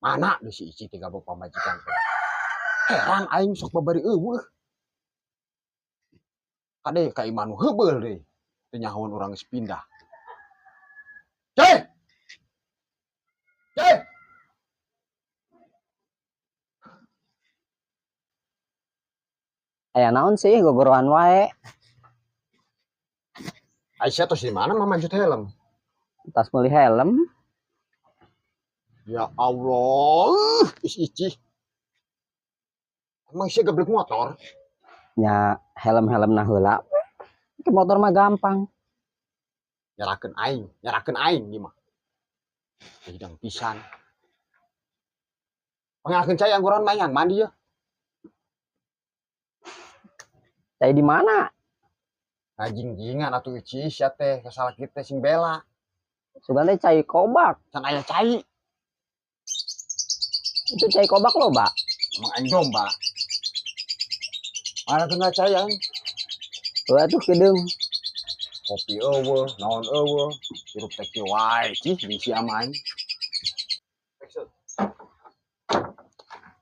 Mana di si Ici tiga bawa pamajikan teh. Heran aing sok babari eueuh. Kade ka imah nu heubeul deui. Teu nyahoan urang geus pindah. Ceh! Ceh! Aya naon sih gogoroan wae. Aisyah tos di mana mah manjut helm? Tas meuli helm. Ya Allah, is Ici. Emang sih geblek motor? Nya helm-helm nah heula. Ke motor mah gampang. Nyerakeun aing ieu mah. Hidang pisan. Pangakeun cai angguran mayang mandi ya. Cai di mana? Ngajing-jingan atuh Ici sia teh kasalah kieu teh sing bela. Sugan teh cai kobak. Can aya cai. Itu cai kobak loba. Emang aing domba. Mana kena cai aing? Heuh atuh kedeung. Kopi eueuh, naon eueuh, hirup teh kieu wae cih jeung si ama aing.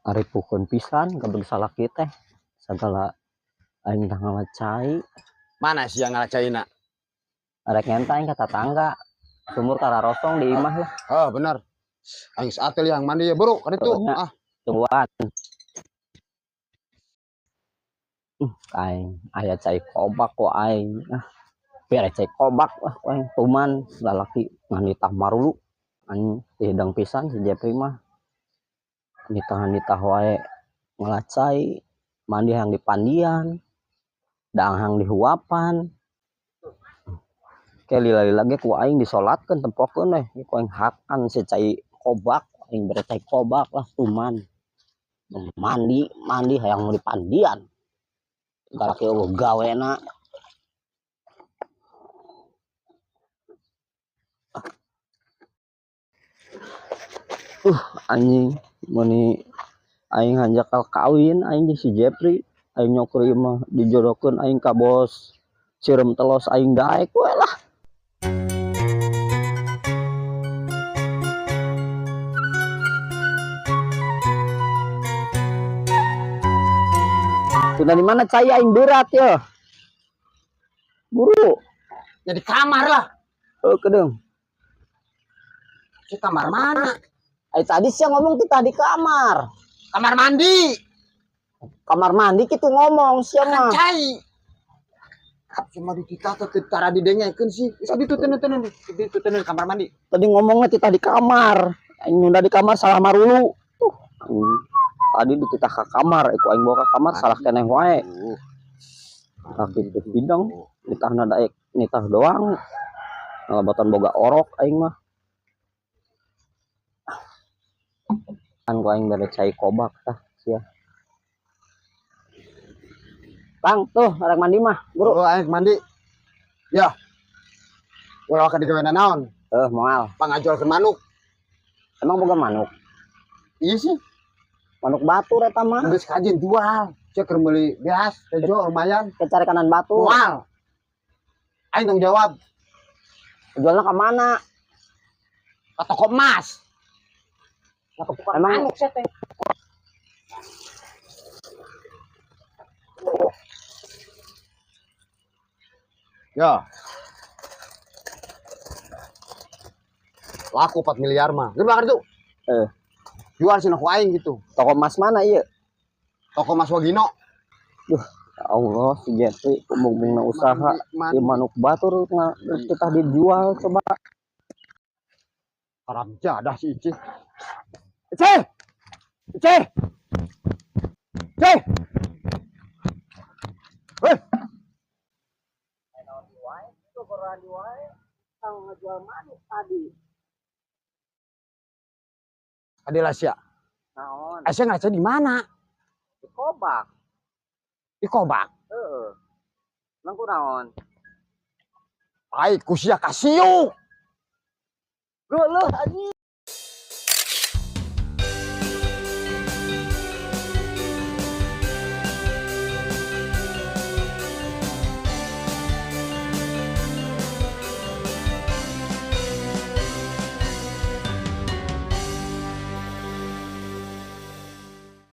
Ari pukeun pisan gableg salaki teh. Sagala aing tah ngala cai. Mana sia ngala caina? Arek ngenta aing ka tatangga. Sumur kararosong di imah lah. Oh, bener. Aing saat yang mandi ya, bro, kan itu. Ah, tungguan. Aing aya cai kobak kok aing. Ah, biar cai kobak lah ku aing tuman lalaki nganitah marulu. Anjing hidang pisan si Jepri mah. Nitah-nitah wae ngelacai, mandi hang di pandian, dang hang di huapan. Ke lila-lila ge ku aing disolatkeun tempokeun we, ku aing hakan si cai kobak, aing bere cai kobak lah tuman. Mandi, mandi hayang di pandian. Galak eueuh gawena. Anjing meuni aing hanjakal kawin aing jeung si Jepri, aing nyokur ieu mah dijodohkeun aing ka bos sireum telos aing daek we lah. Sudah di mana cai aing berat ya? Buru. Ya di kamar lah. Oh, kedeung. Di kamar mana? Tadi sih ngomong kita di kamar. Kamar mandi. Kamar mandi kitu ngomong sia mah. Cai. Cuma di kita tuh tara didengekeun sih. Bisa dituteun-tuteun, dituteun kamar mandi. Tadi ngomongnya kita di kamar. Aing nyunda di kamar salah marulu. Tuh. Tadi dititah ke kamar, iku aing bawa ke kamar salah keneh wae. Kaki teh bidang, nitahna daek nitah doang. Ngalabatan boga orok aing mah. Kan ku aing bere cai kobak tah sia. Kang, tuh arek mandi mah, bro. Oh, aing mandi. Ya. Ulah ka digawe naon? Moal. Pangajualkeun manuk. Emang boga manuk? Iya sih. Manuk batur eta mah. Geus kajin jual. Cek keur meuli beas, tejo lumayan. Cari kanan batu. Moal. Aing tanggung jawab. Jualnya ke mana? Ke toko emas. Emang manuk sia teh. Ya. Laku 4 miliar mah. Gede banget itu. Jual sih ku aing gitu. Toko emas mana iya? Toko emas Wagino. Duh, ya Allah si Jepri mumbungna usaha Mandi, di manuk batur mandi. Kita dijual coba. Haram jadah si Ici. Ici! Ici! Ici! Hei! Adela sia. Naon? Aisyah ngaca di mana? Di kobak. Di kobak? Heeh. Emang ku naon? Ai ku sia kasiuk. Geuleuh anjing.